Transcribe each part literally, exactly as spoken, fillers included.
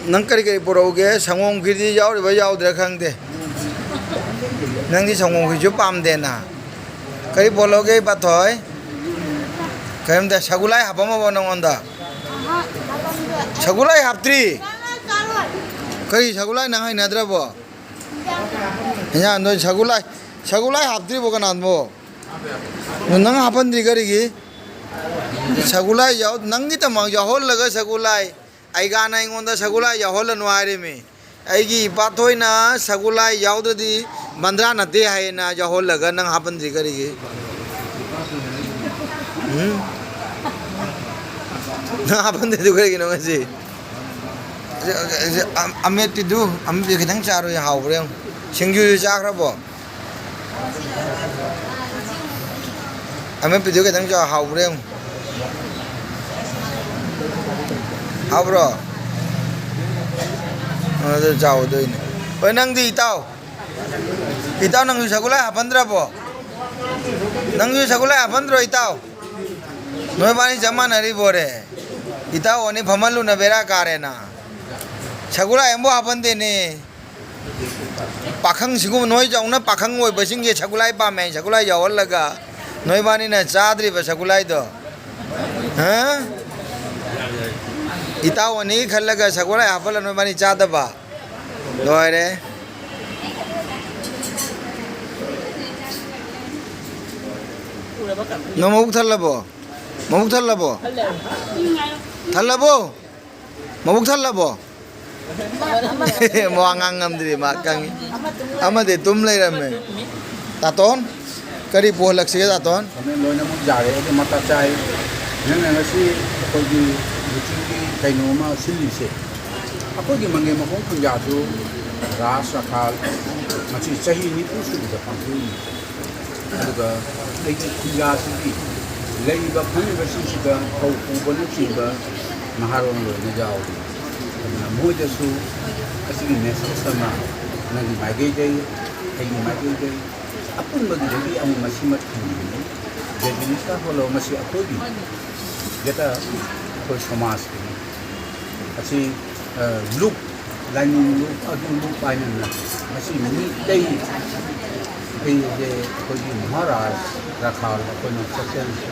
ꯅꯪ ꯀꯔꯤ ꯀꯔꯤ ꯄꯨꯔꯛꯎꯒꯦ? ꯁꯪꯒꯣꯝ ꯈꯤꯔꯗꯤ ꯌꯥꯎꯔꯤꯕ ꯌꯥꯎꯗ꯭ꯔꯥ ꯈꯪꯗꯦ꯫ ꯅꯪꯗꯤ ꯁꯪꯒꯣꯝ ꯈꯤꯔꯁꯨ ꯄꯥꯝꯗꯦꯅ꯫ ꯀꯔꯤ ꯄꯨꯔꯛꯎꯒꯦ, ꯏꯄꯥꯊꯣꯏ? ꯀꯔꯤꯝꯇ ꯁꯒꯨꯂꯥꯏ ꯍꯥꯞꯄꯝꯃꯕꯣ ꯅꯪꯉꯣꯟꯗ? ꯁꯒꯨꯂꯥꯏ ꯍꯥꯞꯇ꯭ꯔꯤ? ꯀꯔꯤ ꯁꯒꯨꯂꯥꯏ ꯅꯪ ꯍꯩꯅꯗ꯭ꯔꯕꯣ? ꯏꯟꯖꯥꯡꯗꯣ ꯁꯒꯨꯂꯥꯏ, ꯁꯒꯨꯂꯥꯏ ꯍꯥꯞꯇ꯭ꯔꯤꯕꯣ ꯀꯅꯥꯅꯣ? ꯅꯪ ꯍꯥꯞꯍꯟꯗ꯭ꯔꯤ ꯀꯔꯤꯒꯤ? ꯁꯒꯨꯂꯥꯏ ꯌꯥꯎ-, ꯅꯪꯒꯤꯗꯃꯛ ꯌꯥꯎꯍꯜꯂꯒ ꯁꯒꯨꯂꯥꯏ꯫ ꯑꯩꯒꯥꯅ ꯑꯩꯉꯣꯟꯗ ꯁꯒꯣꯜꯍꯋꯥꯏ ꯌꯥꯎꯍꯜꯂꯅꯨ ꯍꯥꯏꯔꯤꯃꯤ꯫ ꯑꯩꯒꯤ ꯏꯄꯥꯊꯣꯏꯅ ꯁꯒꯣꯜꯍꯋꯥꯏ ꯌꯥꯎꯗ꯭ꯔꯗꯤ ꯕꯟꯗ꯭ꯔꯥ ꯅꯠꯇꯦ ꯍꯥꯏꯌꯦꯅ ꯌꯥꯎꯍꯜꯂꯒ ꯅꯪ ꯍꯥꯞꯄꯟꯗ꯭ꯔꯤ ꯀꯔꯤꯒꯤ? ꯎꯝ? ꯅꯪ ꯍꯥꯞꯄꯟꯗ꯭ꯔꯤꯗꯨ ꯀꯔꯤꯒꯤꯅꯣ ꯉꯁꯤ? ꯑ-, ꯑ-, ꯑ-, ꯑꯃꯦꯠꯄꯤꯗꯨ, ꯑꯃꯦꯠꯄꯤ ꯈꯤꯇꯪ ꯆꯥꯔꯣ, ꯍꯥꯎꯕ꯭ꯔꯥ ꯌꯦꯡꯉꯨ꯫ ꯁꯤꯡꯖꯨꯗꯨ ꯆꯥꯈ꯭ꯔꯕꯣ? ꯑꯃꯦꯠꯄꯤꯗꯨ ꯈꯤꯇꯪ ꯆꯥꯎ, ꯍꯥꯎꯕ꯭ꯔꯥ ꯌꯦꯡꯉꯨ꯫ ꯍꯥꯎꯕ꯭ꯔꯣ? ꯑꯗꯨ ꯆꯥꯎꯗꯣꯏꯅꯦ꯫ ꯍꯣꯏ, ꯅꯪꯗꯤ ꯏꯇꯥꯎ? ꯏꯇꯥꯎ, ꯅꯪꯁꯨ ꯁꯒꯣꯜꯍꯋꯥꯏ ꯍꯥꯞꯐꯟꯗ꯭ꯔꯕꯣ? ꯅꯪꯁꯨ ꯁꯒꯣꯜꯍꯋꯥꯏ ꯍꯥꯞꯐꯟꯗ꯭ꯔꯣ, ꯏꯇꯥꯎ? ꯅꯣꯏꯕꯥꯅꯤ ꯆꯞ ꯃꯥꯟꯅꯔꯤꯕꯣꯔꯦ꯫ ꯏꯇꯥꯎ ꯑꯅꯤ ꯐꯝꯍꯜꯂꯨꯅ ꯕꯦꯔꯥ ꯀꯥꯔꯦꯅ꯫ ꯁꯒꯣꯜꯍꯋꯥꯏ ꯑꯃꯕꯨ ꯍꯥꯞꯐꯟꯗꯦꯅꯦ꯫ ꯄꯥꯈꯪ ꯁꯤꯒꯨꯝꯕ ꯅꯣꯏ ꯌꯧꯅ ꯄꯥꯈꯪ ꯑꯣꯏꯕꯁꯤꯡꯁꯦ ꯁꯒꯣꯜꯍꯋꯥꯏ ꯄꯥꯝꯃꯦ ꯍꯥꯏ, ꯁꯒꯣꯜꯍꯋꯥꯏ ꯌꯥꯎꯍꯜꯂꯒ ꯅꯣꯏꯕꯥꯅꯤꯅ ꯆꯥꯗ꯭ꯔꯤꯕ ꯁꯒꯣꯜꯍꯋꯥꯏꯗꯣ꯫ ꯍꯥ? ꯏꯇꯥꯎ ꯑꯅꯤ ꯈꯜꯂꯒ ꯁꯒꯣꯜꯍꯋꯥꯏ ꯍꯥꯞꯍꯜꯂ ꯅꯣꯏꯕꯥꯅꯤ ꯆꯥꯗꯕ꯫ ꯂꯣꯏꯔꯦ꯫ ꯅꯪ ꯃꯕꯨꯛ ꯊꯜꯂꯕꯣ? ꯃꯕꯨꯛ ꯊꯜꯂꯕꯣ? ꯊꯜꯂꯕꯣ? ꯃꯕꯨꯛ ꯊꯜꯂꯕꯣ? ꯋꯥ ꯉꯥꯡ ꯉꯝꯗ꯭ꯔꯤ, ꯃꯥ ꯈꯪꯉꯤ꯫ ꯑꯃꯗꯤ ꯇꯨꯝ ꯂꯩꯔꯝꯃꯦ꯫ ꯇꯥꯇꯣꯟ, ꯀꯔꯤ ꯄꯨꯍꯜꯂꯛꯁꯤꯒꯦ, ꯇꯥꯇꯣꯟ? ꯂꯣꯏꯅꯃꯛ ꯌꯥꯔꯦ, ꯑꯗꯨ ꯃꯇꯥ ꯆꯥꯏ꯫ ꯅꯪꯅ ꯉꯁꯤ ꯑꯩꯈꯣꯏꯒꯤ ꯃꯤꯇꯤꯡꯒꯤ ꯀꯩꯅꯣ ꯑꯃ ꯁꯤꯜꯂꯤꯁꯦ, ꯑꯩꯈꯣꯏꯒꯤ ꯃꯪꯒꯦ ꯃꯈꯣꯡ ꯈꯨꯟꯖꯥꯁꯨ ꯔꯥꯁ ꯔꯈꯥꯜ ꯉꯁꯤ ꯆꯍꯤ ꯅꯤꯐꯨ ꯁꯨꯕꯗ ꯄꯥꯡꯊꯣꯛꯏ꯫ ꯑꯗꯨꯒ ꯑꯩꯒꯤ ꯈꯨꯟꯖꯥꯁꯤꯒꯤ ꯂꯩꯔꯤꯕ ꯐꯝꯃꯤꯕꯁꯤꯡꯁꯤꯗ ꯐꯧ ꯄꯨꯕꯅꯆꯤꯡꯕ ꯅꯍꯥꯔꯣꯜ ꯂꯣꯏꯅ ꯌꯥꯎꯔꯤ꯫ ꯑꯗꯨꯅ ꯃꯣꯏꯗꯁꯨ ꯑꯁꯤꯒꯤ message ꯑꯃ ꯅꯪꯒꯤ ꯃꯥꯏꯀꯩꯗꯒꯤ, ꯑꯩꯒꯤ ꯃꯥꯏꯀꯩꯗꯒꯤ, ꯑꯄꯨꯟꯕꯒꯤꯗꯒꯤ ꯑꯃꯨꯛ ꯃꯁꯤꯃ ꯊꯝꯕꯤꯕꯅꯤ꯫ ꯖꯦ ꯖꯤꯅꯤꯁ ꯀꯥ ꯍꯣꯜꯂꯣ, ꯃꯁꯤ ꯑꯩꯈꯣꯏꯒꯤ ꯖꯦꯇ ꯑꯩꯈꯣꯏ ꯁꯃꯥꯖꯀꯤꯅꯤ꯫ ꯑꯁꯤ ꯂꯨꯞ, ꯂꯥꯏꯅꯤꯡ ꯂꯨꯞ, ꯑꯗꯨ ꯂꯨꯞ ꯍꯥꯏꯅ ꯃꯁꯤ ꯃꯤꯇꯩ ꯑꯩꯁꯦ ꯑꯩꯈꯣꯏꯒꯤ ꯃꯍꯥꯔꯥꯖ ꯔꯥꯈꯥꯜ ꯑꯩꯈꯣꯏꯅ ꯆꯠꯆꯔꯤꯁꯦ꯫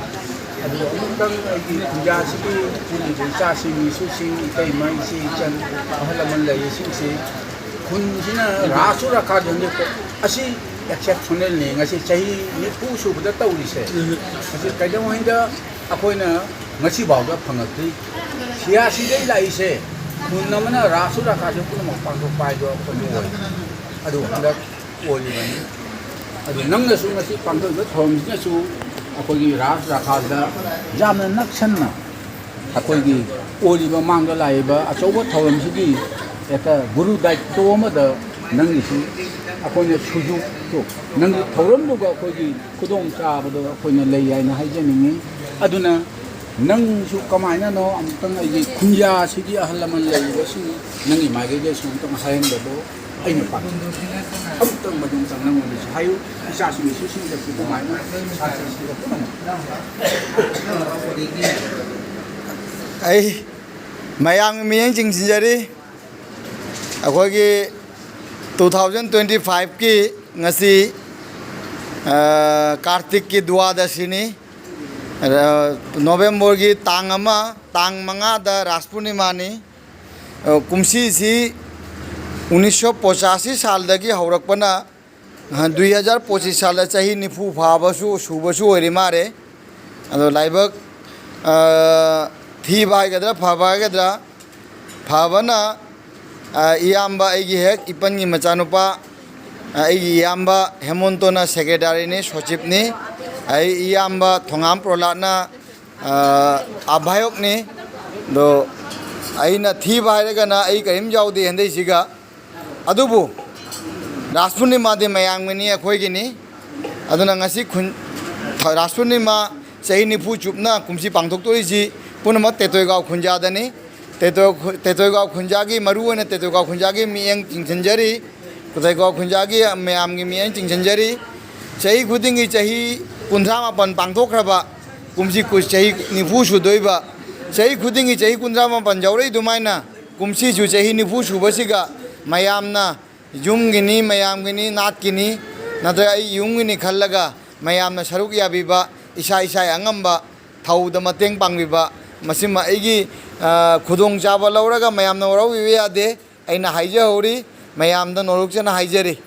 ꯑꯗꯨ ꯑꯃꯨꯛꯇꯪ ꯑꯩꯒꯤ ꯈꯨꯟꯖꯥꯁꯤꯒꯤ ꯄꯨꯔꯤꯕ ꯏꯆꯥꯁꯤꯡ, ꯏꯁꯨꯁꯤꯡ, ꯏꯇꯩꯃ, ꯏꯆꯦ, ꯏꯆꯟ, ꯑꯍꯜ ꯂꯃꯟ ꯂꯩꯔꯤꯁꯤꯡꯁꯤ ꯈꯨꯟꯁꯤꯅ ꯔꯥꯁꯨ ꯔꯥꯈꯥ ꯈꯪꯗꯦꯀꯣ, ꯑꯁꯤ ꯑꯦꯛꯁꯦꯞꯁꯅꯦꯜꯅꯤ꯫ ꯉꯁꯤ ꯆꯍꯤ ꯅꯤꯐꯨ ꯁꯨꯕꯗ ꯇꯧꯔꯤꯁꯦ꯫ ꯃꯁꯤ ꯀꯩꯗꯧꯉꯩꯗ ꯑꯩꯈꯣꯏꯅ ꯉꯁꯤꯐꯥꯎꯗ ꯐꯪꯉꯛꯇ꯭ꯔꯤ꯫ ꯁꯤꯌꯥꯁꯤꯗꯩ ꯂꯥꯛꯏꯁꯦ ꯈꯨꯟ ꯑꯃꯅ ꯔꯥꯁꯨ ꯔꯥꯈꯥꯁꯨ ꯄꯨꯝꯅꯃꯛ ꯄꯥꯡꯊꯣꯛꯄ ꯍꯥꯏꯗꯣ ꯑꯩꯈꯣꯏꯅ ꯑꯣꯏ꯫ ꯑꯗꯨ ꯍꯟꯗꯛ ꯑꯣꯏꯔꯤꯕꯅꯤ꯫ ꯑꯗꯨ ꯅꯪꯅꯁꯨ ꯉꯁꯤ ꯄꯥꯡꯊꯣꯛꯏꯕ ꯊꯧꯔꯝꯁꯤꯅꯁꯨ ꯑꯩꯈꯣꯏꯒꯤ ꯔꯥꯁ ꯔꯥꯈꯥꯗ ꯌꯥꯝꯅ ꯅꯛꯁꯟꯅ ꯑꯩꯈꯣꯏꯒꯤ ꯑꯣꯏꯔꯤꯕ ꯃꯥꯡꯗ ꯂꯥꯛꯏꯕ ꯑꯆꯧꯕ ꯊꯧꯔꯝꯁꯤꯒꯤ ꯍꯦꯛꯇ ꯒꯨꯔꯨ ꯗꯥꯌꯤꯠꯇꯣ ꯑꯃꯗ ꯅꯪꯒꯤꯁꯨ ꯑꯩꯈꯣꯏꯅ ꯁꯨꯖꯨꯛꯇꯣ, ꯅꯪꯒꯤ ꯊꯧꯔꯝꯗꯨꯒ ꯑꯩꯈꯣꯏꯒꯤ ꯈꯨꯗꯣꯡ ꯆꯥꯕꯗꯣ ꯑꯩꯈꯣꯏꯅ ꯂꯩ ꯍꯥꯏꯅ ꯍꯥꯏꯖꯅꯤꯡꯉꯤ꯫ ꯑꯗꯨꯅ ꯅꯪꯁꯨ ꯀꯃꯥꯏꯅꯅꯣ ꯑꯃꯨꯛꯇꯪ ꯑꯩꯒꯤ ꯈꯨꯟꯌꯥꯁꯤꯒꯤ ꯑꯍꯜ ꯂꯃꯟ ꯂꯩꯔꯤꯕꯁꯤꯡ ꯅꯪꯒꯤ ꯃꯥꯏꯀꯩꯗꯁꯨ ꯑꯃꯨꯛꯇꯪ ꯍꯥꯏꯍꯟꯕꯗꯣ ꯑꯩꯅ ꯄꯥꯝꯖꯩ꯫ ꯑꯃꯨꯛꯇꯪ ꯃꯗꯨꯝꯇꯪ ꯅꯪꯉꯣꯟꯗꯁꯨ ꯍꯥꯏꯌꯨ, ꯏꯆꯥꯁꯤꯡ ꯏꯁꯨꯁꯤꯡꯗꯁꯨ ꯀꯃꯥꯏꯅ ꯁꯥꯇ꯭ꯔꯁꯤꯡꯗ ꯄꯨꯝꯅꯃꯛ꯫ ꯑꯩ ꯃꯌꯥꯝꯒꯤ ꯃꯤꯠꯌꯦꯡ ꯆꯤꯡꯁꯤꯟꯖꯔꯤ꯫ ꯑꯩꯈꯣꯏꯒꯤ ꯇꯨ ꯊꯥꯎꯖꯟ ꯇ꯭ꯋꯦꯟꯇꯤ ꯐꯥꯏꯚꯀꯤ ꯉꯁꯤ, ꯑ, ꯀꯥꯔꯇꯤꯛꯀꯤ ꯗꯨꯋꯥꯗꯁꯤꯅꯤ꯫ ꯑ, ꯅꯣꯕꯦꯝꯕꯔꯒꯤ ꯇꯥꯡ ꯑꯃ, ꯇꯥꯡ ꯃꯉꯥꯗ ꯔꯥꯁ ꯄꯨꯔꯅꯤꯃꯥꯅꯤ꯫ ꯑ, ꯀꯨꯝꯁꯤꯁꯤ ꯎꯅꯤꯁ ꯁꯣ ꯄꯣꯆꯥꯁꯤ ꯁꯥꯜꯗꯒꯤ ꯍꯧꯔꯛꯄꯅ, ꯑ, ꯗꯨꯏ ꯍꯖꯥꯔ ꯄꯣꯆꯤꯁ ꯁꯥꯜꯗ ꯆꯍꯤ ꯅꯤꯐꯨ ꯐꯥꯕꯁꯨ, ꯁꯨꯕꯁꯨ ꯑꯣꯏꯔꯤ ꯃꯥꯜꯂꯦ꯫ ꯑꯗꯣ ꯂꯥꯏꯕꯛ, ꯑ, ꯊꯤꯕ ꯍꯥꯏꯒꯗ꯭ꯔꯥ, ꯐꯕ ꯍꯥꯏꯒꯗ꯭ꯔꯥ, ꯐꯕꯅ, ꯑ, ꯏꯌꯥꯝꯕ ꯑꯩꯒꯤ ꯍꯦꯛ ꯏꯄꯟꯒꯤ ꯃꯆꯥꯅꯨꯄꯥ, ꯑ, ꯑꯩꯒꯤ ꯏꯌꯥꯝꯕ ꯍꯦꯃꯣꯟꯇꯣꯅ ꯁꯦꯀ꯭ꯔꯦꯇꯥꯔꯤꯅꯤ, ꯁꯣꯆꯤꯞꯅꯤ꯫ ꯑꯩ ꯏꯌꯥꯝꯕ ꯊꯣꯉꯥꯝ ꯄ꯭ꯔꯣꯂꯥꯠꯅ, ꯑ, ꯑꯚꯥꯌꯣꯛꯅꯤ꯫ ꯑꯗꯣ ꯑꯩꯅ ꯊꯤꯕ ꯍꯥꯏꯔꯒꯅ ꯑꯩ ꯀꯔꯤꯝ ꯌꯥꯎꯗꯦ ꯍꯟꯗꯛꯁꯤꯒ꯫ ꯑꯗꯨꯕꯨ ꯔꯥꯁ ꯄꯨꯔꯅꯤꯃꯥꯗꯤ ꯃꯌꯥꯝꯒꯤꯅꯤ, ꯑꯩꯈꯣꯏꯒꯤꯅꯤ꯫ ꯑꯗꯨꯅ ꯉꯁꯤ ꯈꯨꯟ-, ꯔꯥꯁ ꯄꯨꯔꯅꯤꯃꯥ ꯆꯍꯤ ꯅꯤꯐꯨ ꯆꯨꯞꯅ ꯀꯨꯝꯁꯤ ꯄꯥꯡꯊꯣꯛꯇꯣꯔꯤꯁꯤ ꯄꯨꯝꯅꯃꯛ ꯇꯦꯇꯣꯏꯒꯥꯎ ꯈꯨꯟꯖꯥꯗꯅꯤ꯫ ꯇꯦꯇꯣ-, ꯇꯦꯇꯣꯏꯒꯥꯎ ꯈꯨꯟꯖꯥꯒꯤ, ꯃꯔꯨꯑꯣꯏꯅ ꯇꯦꯇꯣꯏꯒꯥꯎ ꯈꯨꯟꯖꯥꯒꯤ ꯃꯤꯠꯌꯦꯡ ꯆꯤꯡꯁꯤꯟꯖꯔꯤ꯫ ꯇꯦꯇꯣꯏꯒꯥꯎ ꯈꯨꯟꯖꯥꯒꯤ ꯃꯌꯥꯝꯒꯤ ꯃꯤꯠꯌꯦꯡ ꯆꯤꯡꯁꯤꯟꯖꯔꯤ꯫ ꯆꯍꯤ ꯈꯨꯗꯤꯡꯒꯤ ꯆꯍꯤ ꯀꯨꯟꯊ꯭ꯔꯥ ꯃꯥꯄꯟ ꯄꯥꯡꯊꯣꯛꯈ꯭ꯔꯕ ꯀꯨꯝꯁꯤ ꯀꯨ-, ꯆꯍꯤ ꯅꯤꯐꯨ ꯁꯨꯗꯣꯏꯕ, ꯆꯍꯤ ꯈꯨꯗꯤꯡꯒꯤ ꯆꯍꯤ ꯀꯨꯟꯊ꯭ꯔꯥ ꯃꯥꯄꯟ ꯌꯥꯎꯔꯛꯏ ꯑꯗꯨꯃꯥꯏꯅ ꯀꯨꯝꯁꯤꯁꯨ ꯆꯍꯤ ꯅꯤꯐꯨ ꯁꯨꯕꯁꯤꯒ ꯃꯌꯥꯝꯅ ꯌꯨꯝꯒꯤꯅꯤ, ꯃꯌꯥꯝꯒꯤꯅꯤ, ꯅꯥꯠꯀꯤꯅꯤ, ꯅꯠꯇ꯭ꯔꯒ ꯑꯩ ꯌꯨꯝꯒꯤꯅꯤ ꯈꯜꯂꯒ ꯃꯌꯥꯝꯅ ꯁꯔꯨꯛ ꯌꯥꯕꯤꯕ, ꯏꯁꯥ ꯏꯁꯥꯒꯤ ꯑꯉꯝꯕ ꯊꯧꯗ ꯃꯇꯦꯡ ꯄꯥꯡꯕꯤꯕ, ꯃꯁꯤꯃ ꯑꯩꯒꯤ, ꯑ, ꯈꯨꯗꯣꯡꯆꯥꯕ ꯂꯧꯔꯒ ꯃꯌꯥꯝꯅ ꯋꯥꯔꯧꯕꯤꯕ ꯌꯥꯗꯦ꯫ ꯑꯩꯅ ꯍꯥꯏꯖꯍꯧꯔꯤ, ꯃꯌꯥꯝꯗ ꯅꯣꯂꯨꯛꯆꯅ ꯍꯥꯏꯖꯔꯤ꯫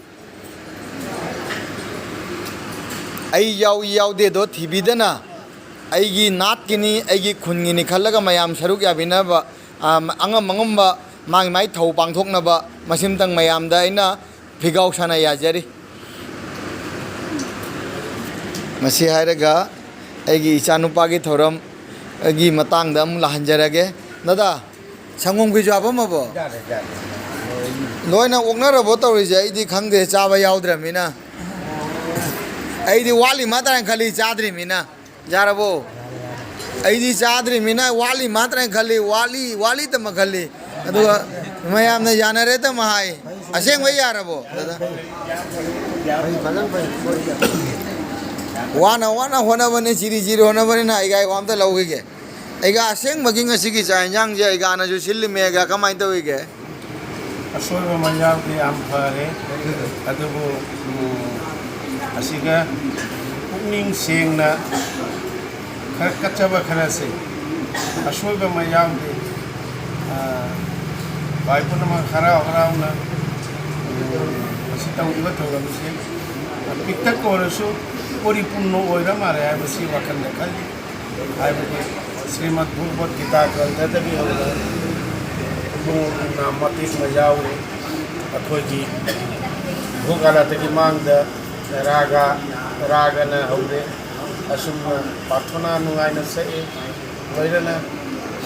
ꯑꯩ ꯌꯥꯎꯏ ꯌꯥꯎꯗꯦꯗꯣ ꯊꯤꯕꯤꯗꯅ, ꯑꯩꯒꯤ ꯅꯥꯠꯀꯤꯅꯤ, ꯑꯩꯒꯤ ꯈꯨꯟꯒꯤꯅꯤ ꯈꯜꯂꯒ ꯃꯌꯥꯝ ꯁꯔꯨꯛ ꯌꯥꯕꯤꯅꯕ, ꯑ, ꯑꯉꯝ ꯑꯉꯝꯕ ꯃꯥꯒꯤ ꯃꯥꯒꯤ ꯊꯧ ꯄꯥꯡꯊꯣꯛꯅꯕ, ꯃꯁꯤꯝꯇꯪ ꯃꯌꯥꯝꯗ ꯑꯩꯅ ꯐꯤꯒꯥꯎ ꯁꯥꯅ ꯌꯥꯖꯔꯤ꯫ ꯃꯁꯤ ꯍꯥꯏꯔꯒ ꯑꯩꯒꯤ ꯏꯆꯥꯅꯨꯄꯥꯒꯤ ꯊꯧꯔꯝꯒꯤ ꯃꯇꯥꯡꯗ ꯑꯃꯨꯛ ꯂꯥꯛꯍꯟꯖꯔꯒꯦ꯫ ꯗꯗꯥ, ꯁꯪꯒꯣꯝ ꯈꯣꯏꯁꯨ ꯍꯥꯄꯝꯃꯕꯣ? ꯌꯥꯔꯦ, ꯌꯥꯔꯦ꯫ ꯂꯣꯏꯅ ꯑꯣꯛꯅꯔꯕꯣ ꯇꯧꯔꯤꯁꯦ? ꯑꯩꯗꯤ ꯈꯪꯗꯦ, ꯆꯥꯕ ꯌꯥꯎꯗ꯭ꯔꯃꯤꯅ꯫ ꯑꯩꯗꯤ ꯋꯥꯠꯂꯤ ꯃꯥꯇ꯭ꯔꯅ ꯈꯜꯂꯤ, ꯆꯥꯗ꯭ꯔꯤꯃꯤꯅ꯫ ꯌꯥꯔꯕꯣ? ꯑꯩꯗꯤ ꯆꯥꯗ꯭ꯔꯤꯃꯤꯅ ꯋꯥꯠꯂꯤ ꯃꯥꯇ꯭ꯔꯅ ꯈꯜꯂꯤ, ꯋꯥꯠꯂꯤ, ꯋꯥꯠꯂꯤꯇꯃꯛ ꯈꯜꯂꯤ꯫ ꯑꯗꯨꯒ ꯃꯌꯥꯝꯅ ꯌꯥꯅꯔꯦꯇꯃꯛ ꯍꯥꯏ꯫ ꯑꯁꯦꯡꯕꯩ ꯌꯥꯔꯕꯣ, ꯗꯗꯥ? ꯋꯥꯅ ꯋꯥꯅ ꯍꯣꯠꯅꯕꯅꯤ, ꯆꯤꯔꯤ ꯆꯤꯔꯤ ꯍꯣꯠꯅꯕꯅꯤꯅ ꯑꯩꯒ ꯋꯥ ꯑꯝꯇ ꯂꯧꯈꯤꯒꯦ꯫ ꯑꯩꯒ ꯑꯁꯦꯡꯕꯒꯤ ꯉꯁꯤꯒꯤ ꯆꯥꯛ ꯌꯦꯟꯁꯥꯡꯁꯦ ꯑꯩꯒ ꯍꯥꯟꯅꯁꯨ ꯁꯤꯜꯂꯤꯃꯦꯒ ꯀꯃꯥꯏꯅ ꯇꯧꯔꯤꯒꯦ? ꯑꯁꯣꯏꯕ ꯑꯃ ꯌꯥꯎꯗꯦ, ꯌꯥꯝ ꯐꯔꯦ꯫ ꯑꯗꯨꯕꯨ, ꯎꯝ, ꯑꯁꯤꯒ ꯄꯨꯛꯅꯤꯡ ꯁꯦꯡꯅ ꯈꯔ ꯀꯠꯆꯕ ꯈꯔꯁꯦ, ꯑꯁꯣꯏꯕ ꯑꯃ ꯌꯥꯎꯗꯦ꯫ ꯑ, ꯚꯥꯏ ꯄꯨꯝꯅꯃꯛ ꯍꯔꯥꯎ ꯍꯔꯥꯎꯅ, ꯎꯝ, ꯃꯁꯤ ꯇꯧꯔꯤꯕ ꯊꯧꯔꯝꯁꯤ ꯄꯤꯛꯇꯛ ꯑꯣꯏꯔꯁꯨ ꯄꯣꯔꯤꯄꯨꯔꯅ ꯑꯣꯏꯔ ꯃꯥꯜꯂꯦ ꯍꯥꯏꯕꯁꯤ ꯋꯥꯈꯜꯗ ꯈꯜꯂꯤ꯫ ꯍꯥꯏꯕꯗꯤ ꯁ꯭ꯔꯤꯃꯗ ꯚꯒꯕꯠ ꯒꯤꯇꯥ ꯒ꯭ꯔꯟꯊꯗꯒꯤ ꯍꯧꯅ ꯏꯕꯨꯡꯉꯣꯅ ꯃꯇꯦꯛ ꯑꯃ ꯌꯥꯎꯔꯤ꯫ ꯑꯩꯈꯣꯏꯒꯤ ꯚꯣꯒꯥꯂꯥꯇꯒꯤ ꯃꯥꯡꯗ ꯔꯥꯒ, ꯔꯥꯒꯅ ꯍꯧꯔꯦ꯫ ꯑꯁꯨꯝꯅ ꯄ꯭ꯔꯥꯔꯊꯅꯥ ꯅꯨꯡꯉꯥꯏꯅ ꯁꯛꯑꯦ꯫ ꯂꯣꯏꯅꯅ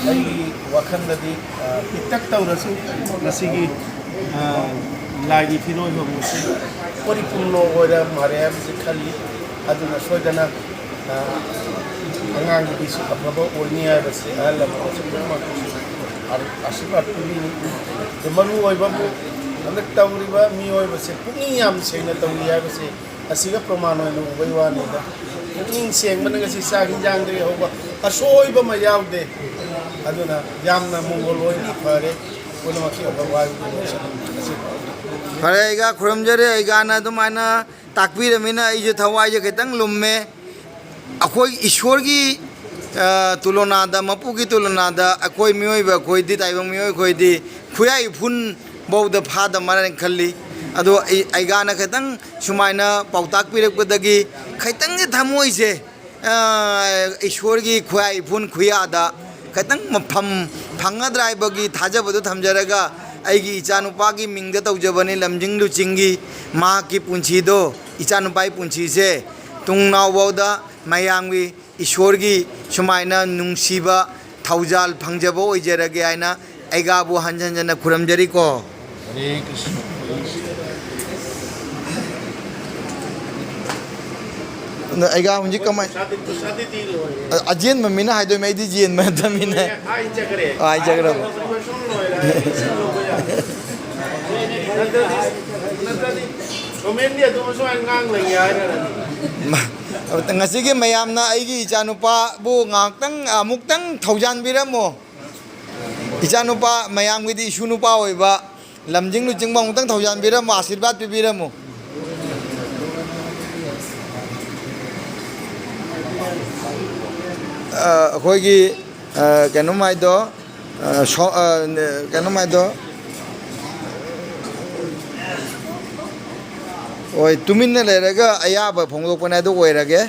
ꯑꯩꯒꯤ ꯋꯥꯈꯜꯗꯗꯤ, ꯑ, ꯄꯤꯛꯇꯛ ꯇꯧꯔꯁꯨ ꯉꯁꯤꯒꯤ, ꯑ, ꯂꯥꯏꯒꯤ ꯐꯤꯔꯣꯜ ꯍꯣꯡꯕꯁꯤ ꯄꯣꯔꯤꯄꯨꯔꯅ ꯑꯣꯏꯔ ꯃꯥꯜꯂꯦ ꯍꯥꯏꯕꯁꯤ ꯈꯜꯂꯤ꯫ ꯑꯗꯨꯅ ꯁꯣꯏꯗꯅ ꯑ, ꯑꯉꯥꯡꯒꯤꯁꯨ ꯑꯐꯕ ꯑꯣꯏꯅꯤ ꯍꯥꯏꯕꯁꯤ ꯑꯍꯜ ꯂꯃꯟ ꯑꯁꯤ ꯄꯨꯝꯅꯃꯛ ꯑꯁꯤꯔꯕꯥꯗ ꯄꯤꯕꯤꯅꯤ꯫ ꯑꯗꯨ ꯃꯔꯨ ꯑꯣꯏꯕꯕꯨ ꯍꯟꯗꯛ ꯇꯧꯔꯤꯕ ꯃꯤꯑꯣꯏꯕꯁꯦ ꯄꯨꯛꯅꯤꯡ ꯌꯥꯝ ꯁꯦꯡꯅ ꯇꯧꯏ ꯍꯥꯏꯕꯁꯤ ꯑꯁꯤꯒ ꯄ꯭ꯔꯃꯥꯟ ꯑꯣꯏꯅ ꯎꯕꯩ ꯋꯥꯅꯤꯗ꯫ ꯄꯨꯛꯅꯤꯡ ꯁꯦꯡꯕꯅ ꯉꯁꯤ ꯆꯥꯛ ꯍꯤꯟꯖꯥꯡꯗꯒꯤ ꯍꯧꯕ ꯑꯁꯣꯏꯕ ꯑꯃ ꯌꯥꯎꯗꯦ꯫ ꯑꯗꯨꯅ ꯌꯥꯝꯅ ꯃꯣꯡꯒꯣꯜ ꯑꯣꯏꯅ ꯐꯔꯦ꯫ ꯄꯨꯝꯅꯃꯛꯀꯤ ꯑꯐꯕ ꯍꯥꯏꯕꯗꯨ ꯂꯣꯏꯁꯤꯜꯂꯤ꯫ ꯐꯔꯦ, ꯑꯩꯒ ꯈꯨꯔꯨꯝꯖꯔꯤ꯫ ꯑꯩꯒꯥꯅ ꯑꯗꯨꯃꯥꯏꯅ ꯇꯥꯛꯄꯤꯔꯃꯤꯅ ꯑꯩꯁꯨ ꯊꯋꯥꯏꯁꯦ ꯈꯤꯇꯪ ꯂꯨꯝꯃꯦ꯫ ꯑꯩꯈꯣꯏ ꯏꯁꯣꯔꯒꯤ, ꯑ, ꯇꯨꯂꯣꯅꯥꯗ, ꯃꯄꯨꯒꯤ ꯇꯨꯂꯣꯅꯥꯗ ꯑꯩꯈꯣꯏ ꯃꯤꯑꯣꯏꯕ ꯑꯩꯈꯣꯏꯗꯤ, ꯇꯥꯏꯕꯪ ꯃꯤꯑꯣꯏ ꯑꯩꯈꯣꯏꯗꯤ ꯈꯨꯌꯥꯏ ꯏꯐꯨꯟ ꯐꯥꯎꯗ ꯐꯥꯗ ꯃꯥꯜꯂꯦꯅ ꯈꯜꯂꯤ꯫ ꯑꯗꯣ ꯑꯩ, ꯑꯩꯒꯥꯅ ꯈꯤꯇꯪ ꯁꯨꯃꯥꯏꯅ ꯄꯥꯎꯇꯥꯛ ꯄꯤꯔꯛꯄꯗꯒꯤ ꯈꯤꯇꯪꯗꯤ ꯊꯃꯣꯏꯁꯦ, ꯑ, ꯏꯁꯣꯔꯒꯤ ꯈꯨꯌꯥꯏ ꯏꯐꯨꯟ ꯈꯨꯌꯥꯗ ꯈꯤꯇꯪ ꯃꯐꯝ ꯐꯪꯒꯗ꯭ꯔꯥ ꯍꯥꯏꯕꯒꯤ ꯊꯥꯖꯕꯗꯨ ꯊꯝꯖꯔꯒ, ꯑꯩꯒꯤ ꯏꯆꯥꯅꯨꯄꯥꯒꯤ ꯃꯤꯡꯗ ꯇꯧꯖꯕꯅꯤ, ꯂꯝꯖꯤꯡ ꯂꯨꯆꯤꯡꯒꯤ꯫ ꯃꯍꯥꯛꯀꯤ ꯄꯨꯟꯁꯤꯗꯣ, ꯏꯆꯥꯅꯨꯄꯥꯒꯤ ꯄꯨꯟꯁꯤꯁꯦ ꯇꯨꯡ ꯅꯥꯎꯐꯥꯎꯗ ꯃꯌꯥꯝꯒꯤ ꯏꯁꯣꯔꯒꯤ ꯁꯨꯃꯥꯏꯅ ꯅꯨꯡꯁꯤꯕ ꯊꯧꯖꯥꯜ ꯐꯪꯖꯕ ꯑꯣꯏꯖꯔꯒꯦ ꯍꯥꯏꯅ ꯑꯩꯒꯥꯕꯨ ꯍꯟꯖꯟ ꯍꯟꯖꯟꯅ ꯈꯨꯔꯨꯝꯖꯔꯤꯀꯣ꯫ ꯍꯔꯦ ꯀ꯭ꯔꯤꯁꯅ, ꯍꯔꯦ ꯀ꯭ꯔꯤꯁꯅ꯫ ꯑꯗꯣ ꯑꯩꯒꯥ ꯍꯧꯖꯤꯛ ꯀꯃꯥꯏ-, ꯄꯩꯁꯥꯗꯤ, ꯄꯩꯁꯥꯗꯤ ꯂꯣꯏꯔꯦ꯫ ꯑ-, ꯑꯖꯦꯟꯕ ꯃꯤꯅ ꯍꯥꯏꯗꯣꯏꯃꯦ, ꯑꯩꯗꯤ ꯖꯦꯟꯕ ꯅꯠꯇꯕꯅꯤꯅ꯫ ꯂꯣꯏꯔꯦ, ꯑꯥ, ꯍꯥꯏꯖꯈ꯭ꯔꯕ꯫ ꯍꯥꯏꯖꯈ꯭ꯔꯕ꯫ ꯂꯣꯏꯁꯟ ꯂꯣꯏꯔꯦ꯫ ꯅꯠꯇ꯭ꯔꯗꯤ, ꯅꯠꯇ꯭ꯔꯗꯤ ꯀꯃꯦꯟꯗꯤ ꯑꯗꯨꯝ ꯁꯨꯃꯥꯏꯅ ꯉꯥꯡ ꯂꯩ ꯍꯥꯏꯔꯅꯤ꯫ ꯃ-, ꯉꯁꯤꯒꯤ ꯃꯌꯥꯝꯅ ꯑꯩꯒꯤ ꯏꯆꯥꯅꯨꯄꯥꯕꯨ ꯉꯥꯏꯍꯥꯛꯇꯪ, ꯑꯃꯨꯛꯇꯪ ꯊꯧꯖꯥꯟꯕꯤꯔꯝꯃꯣ꯫ ꯏꯆꯥꯅꯨꯄꯥ ꯃꯌꯥꯝꯒꯤꯗꯤ ꯏꯁꯨ ꯅꯨꯄꯥ ꯑꯣꯏꯕ, ꯂꯝꯖꯤꯡ ꯂꯨꯆꯤꯡꯕ ꯑꯃꯨꯛꯇꯪ ꯊꯧꯖꯥꯟꯕꯤꯔꯝꯃꯣ, ꯑꯥꯁꯤꯔꯕꯥꯗ ꯄꯤꯕꯤꯔꯝꯃꯣ꯫ ꯑ, ꯑꯩꯈꯣꯏꯒꯤ, ꯑ, ꯀꯩꯅꯣꯝ ꯍꯥꯏꯗꯣ, ꯑ, ꯁꯣ-, ꯑ, ꯀꯩꯅꯣꯝ ꯍꯥꯏꯗꯣ, ꯍꯣꯏ, ꯇꯨꯃꯤꯟꯅ ꯂꯩꯔꯒ ꯑꯌꯥꯕ ꯐꯣꯡꯗꯣꯛꯄꯅꯦ, ꯑꯗꯨ ꯑꯣꯏꯔꯒꯦ꯫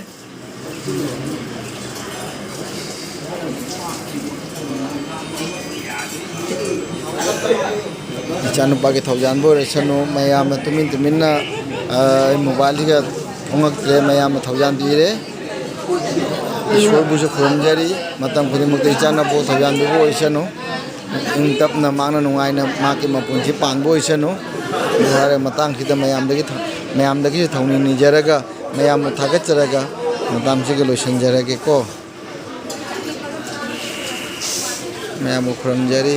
ꯏꯆꯥꯅꯨꯄꯥꯒꯤ ꯊꯧꯖꯥꯟꯕ ꯑꯣꯏꯔꯁꯅꯨ, ꯃꯌꯥꯝꯅ ꯇꯨꯃꯤꯟ ꯇꯨꯃꯤꯟꯅ, ꯑ, ꯑꯩ ꯃꯣꯕꯥꯏꯜꯁꯤꯒ ꯐꯣꯡꯉꯛꯇ꯭ꯔꯦ, ꯃꯌꯥꯝꯅ ꯊꯧꯖꯥꯟꯕꯤꯔꯦ꯫ ꯏꯁꯣꯔꯕꯨꯁꯨ ꯈꯨꯔꯨꯝꯖꯔꯤ, ꯃꯇꯝ ꯈꯨꯗꯤꯡꯃꯛꯇ ꯏꯆꯥꯅꯕꯨ ꯊꯧꯖꯥꯟꯕꯤꯕ ꯑꯣꯏꯁꯅꯨ꯫ ꯏꯪ ꯇꯞꯅ ꯃꯍꯥꯛꯅ ꯅꯨꯡꯉꯥꯏꯅ ꯃꯍꯥꯛꯀꯤ ꯃꯄꯨꯟꯁꯤ ꯄꯥꯟꯕ ꯑꯣꯏꯁꯅꯨ꯫ ꯑꯗꯨ ꯍꯥꯏꯔꯒ ꯃꯇꯥꯡꯁꯤꯗ ꯃꯌꯥꯝꯗꯒꯤ ꯊ-, ꯃꯌꯥꯝꯗꯒꯤꯁꯨ ꯊꯧꯅꯤ ꯅꯤꯖꯔꯒ, ꯃꯌꯥꯝꯕꯨ ꯊꯥꯒꯠꯆꯔꯒ ꯃꯇꯝꯁꯤꯒ ꯂꯣꯏꯁꯤꯟꯖꯔꯒꯦꯀꯣ꯫ ꯃꯌꯥꯝꯕꯨ ꯈꯨꯔꯨꯝꯖꯔꯤ꯫